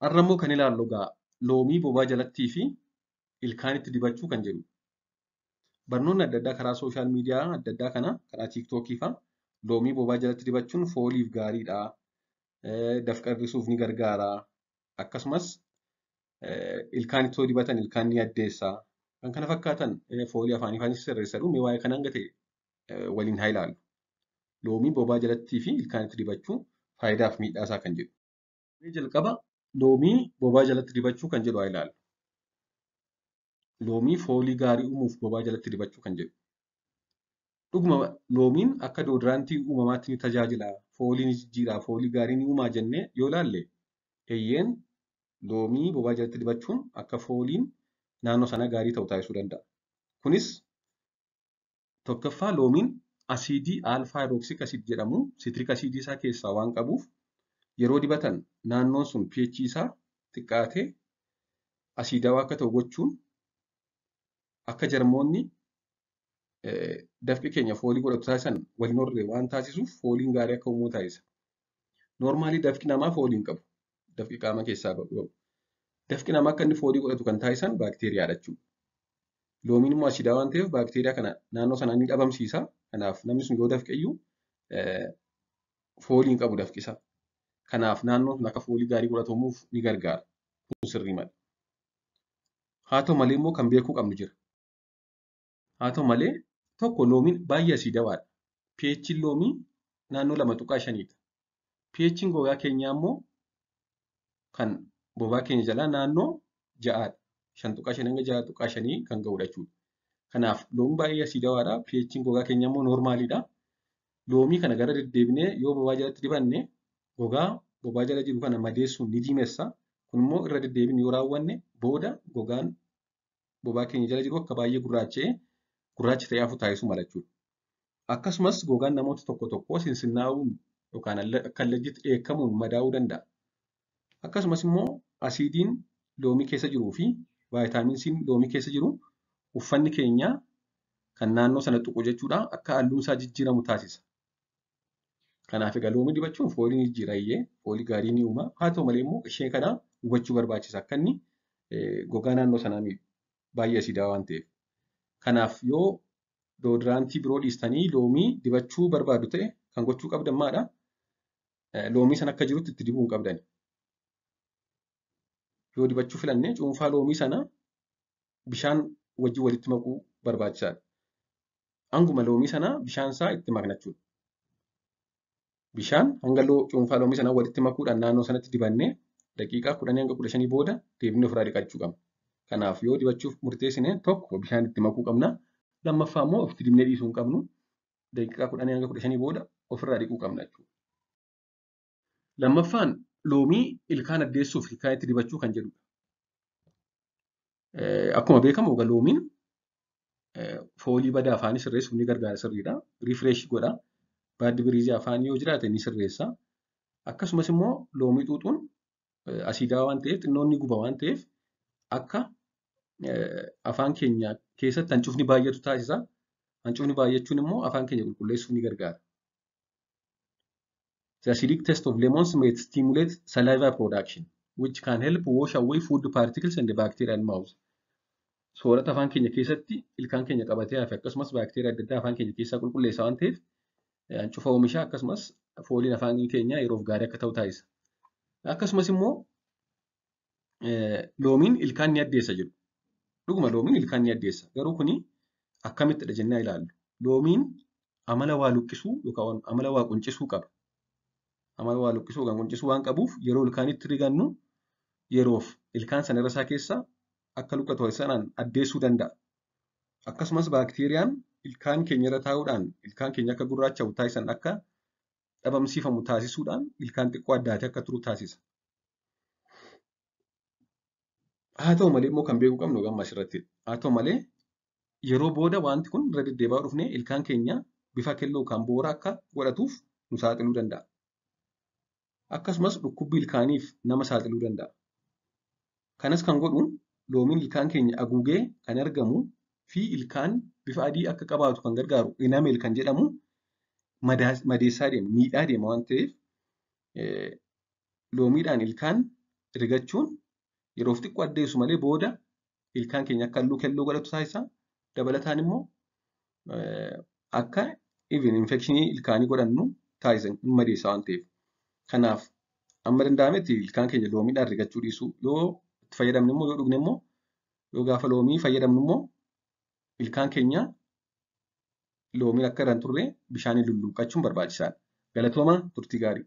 Har'a immoo kan ilaallu egaa loomii bobaa jalattii fi ilkaanitti dibachuu kan jedhudha. Barnoonni adda addaa karaa social media adda addaa kana karaa TikTokii fa'aa loomii bobaa jalatti dibachuun fooliif gaariidha. Dafqa hir'isuuf ni gargaara. Akkasumas ilkaanitti yoo dibatan ilkaan ni addeessa. Kan kana fakkaatan foolii afaanii fa'aa ni sirreessa. Mee waa'ee kanaa hanga ta'e waliin haa ilaallu. Loomii bobaa jalattii fi ilkaanitti dibachuu faayidaa fi miidhaa isaa kan jedhu. Jalqaba loomii bobaa jalatti dibachuu kan jedhu haa ilaallu. Loomii foolii gaarii uumuuf bobaa jalatti dibachuu kan jedhu. Dhuguma loomiin akka deodorantii uumamaatti ni tajaajila. Foolii ni jijjiira, foolii gaarii ni uumaa jennee yoo ilaalle eeyyeen loomii bobaa jalatti dibachuun akka fooliin naannoo sanaa gaarii ta'u taasisuu danda'a. Kunis tokkoffaa loomiin asiidii alpha hydroxy acid jedhamu citric asiidii isaa keessaa waan qabuuf yeroo dibatan naannoon sun pH isaa xiqqaatee asiidawaa akka ta'u gochuun akka jarmoonni dafqi keenya foolii godhatu taasisan wal hin horre waan taasisuuf fooliin gaarii akka uumamu taasisa. Normally dafqi namaa foolii hin qabu. Dafqi qaama keessaa ba'u. Dafqi namaa akka inni foolii godhatu kan taasisan baakteeriyaadha jechuudha. Loomiin immoo asiidaa waan ta'eef baakteeriyaa kana naannoo sanaa ni dhabamsiisa. Kanaaf namni sun yoo dafqe iyyuu foolii hin qabu dafqi isaa. Kanaaf naannoon sun akka foolii gaarii godhatamuuf ni gargaara. Kun sirrii mala. Haa ta'u malee immoo kan beekuu qabnu jira. Haa ta'u malee tokko loomiin baay'ee asiidawaadha. pH loomii naannoo 2.5dha. pH gogaa keenyaa immoo kan bobaa keenya jalaa naannoo 6dha. 5.5 hanga 6.5 kan ga'udha jechuudha. Kanaaf loomiin baay'ee asiidawaadha. pH gogaa keenyaa immoo normaliidha. Loomii kana gara deddeebinee yoo bobaa jalatti dibanne gogaa bobaa jala jiru kana madeessuun ni diimessa. Kun immoo irra deddeebiin yoo raawwanne booda gogaan bobaa keenya jala jiru akka baay'ee gurraacha'ee gurraacha ta'ee hafu taasisuu mala jechuudha. Akkasumas gogaan namoota tokko tokkoo sinsinnaa'uun yookaan akka allergiitti dheekkamuun madaa'uu danda'a. Akkasumas immoo asiidiin loomii keessa jiruu fi vitamin C'n loomii keessa jiru uffanni keenya kan naannoo sana tuqu jechuudha akka halluun isaa jijjiiramu taasisa. Kanaaf egaa loomii dibachuun foolii ni jijjiira iyyee foolii gaarii ni uuma. Haa ta'u malee immoo ishee kana hubachuu barbaachisa akka inni gogaa naannoo sanaa miidhu baay'ee asiidaa waan ta'eef. Kanaaf yoo deodorantii biroo dhiistanii loomii dibachuu barbaadu ta'e kan gochuu qabdan maadha? Loomii sana akka jirutti itti dibuu hin qabdani. Yoo dibachuu filanne cuunfaa loomii sana bishaan wajjin walitti makuu barbaachisaadha. Hanguma loomii sana bishaan isaa itti makna jechuudha. Bishaan hanga cuunfaa loomii sana walitti makuudhaan naannoo sanatti dibannee daqiiqaa 10 hanga 15 booda deebinee ofirraa dhiqachuu qabna. Kanaaf yoo dibachuuf murteessine tokko bishaan itti makuu qabna. Lammaffaa immoo ofitti dibnee dhiisuu hin qabnu. Daqiiqaa 10 hanga 15 booda ofirraa dhiquu qabna jechuudha. Lammaffaan loomii ilkaan addeessuuf ilkaan itti dibachuu kan jedhudha. Akkuma beekamu egaa loomiin foolii badaa afaanii sirreessuuf ni gargaara sirriidha. Refresh godha. Bad breathii afaanii yoo jiraate ni sirreessa. Akkasumas immoo loomii xuuxuun asiidaa waan ta'eef xinnoon ni guba waan ta'eef akka afaan keenya keessatti hancufni baay'atu taasisa. Hancufni baay'achuun immoo afaan keenya qulqulleessuuf ni gargaara. The acidic taste of lemons may stimulate saliva production, which can help wash away food particles and the bacteria in mouth. Soorata afaan keenya keessatti ilkaan keenya qabatee hafe akkasumas baakteeriyaa adda addaa afaan keenya keessaa qulqulleessa waan ta'eef hancufa oomishaa akkasumas fooliin afaan keenyaa yeroof gaarii akka ta'u taasisa. Akkasumas immoo loomiin ilkaan ni addeessa jedhu. Dhuguma loomiin ilkaan ni addeessa. Garuu kuni akkamittidha jennee ilaallu. Loomiin amala waa luqqisuu yookaan amala waa quncisuu qaba. Amala waa luqqisuu yookaan quncisuu waan qabuuf yeroo ilkaanitti rigannu yeroof ilkaan sana irra isaa keessa akka luqqatu sanaan addeessuu danda'a. Akkasumas baakteeriyaan ilkaan keenya irra taa'uudhaan ilkaan keenya akka gurraacha'u taasisan akka dhabamsiifamu taasisuudhaan ilkaan xiqqoo addaatee akka turu taasisa. Haa ta'u malee immoo kan beekuu qabnu gamma asirratti. Haa ta'u malee yeroo booda wanti kun irra deddeebi'aa dhufnee ilkaan keenya bifa keelloo yookaan boora akka godhatuuf nu saaxiluu danda'a. Akkasumas dhukkubbii ilkaaniif nama saaxiluu danda'a. Kanas kan godhu loomiin ilkaan keenya haguugee kan argamu fi ilkaan bifa adii akka qabaatu kan gargaaru enamel kan jedhamu madeessaa deema, miidhaa deema waan ta'eef loomiidhaan ilkaan rigachuun yeroof xiqqoo addeessu malee booda ilkaan keenya akka halluu keelloo godhatu taasisa. Dabalataan immoo akka even infekshinii ilkaanii godhannu taasisa, hin madeessa waan ta'eef. Kanaaf amma danda'ametti ilkaan keenya loomiidhaan rigachuu dhiisuu, yoo itti fayyadamne immoo, yoo dhugne immoo, yoo gaafa loomii fayyadamnu immoo ilkaan keenya loomiin akka irra hin turre bishaaniin lulluuqqachuun barbaachisaadha. Galatooma, turtii gaarii.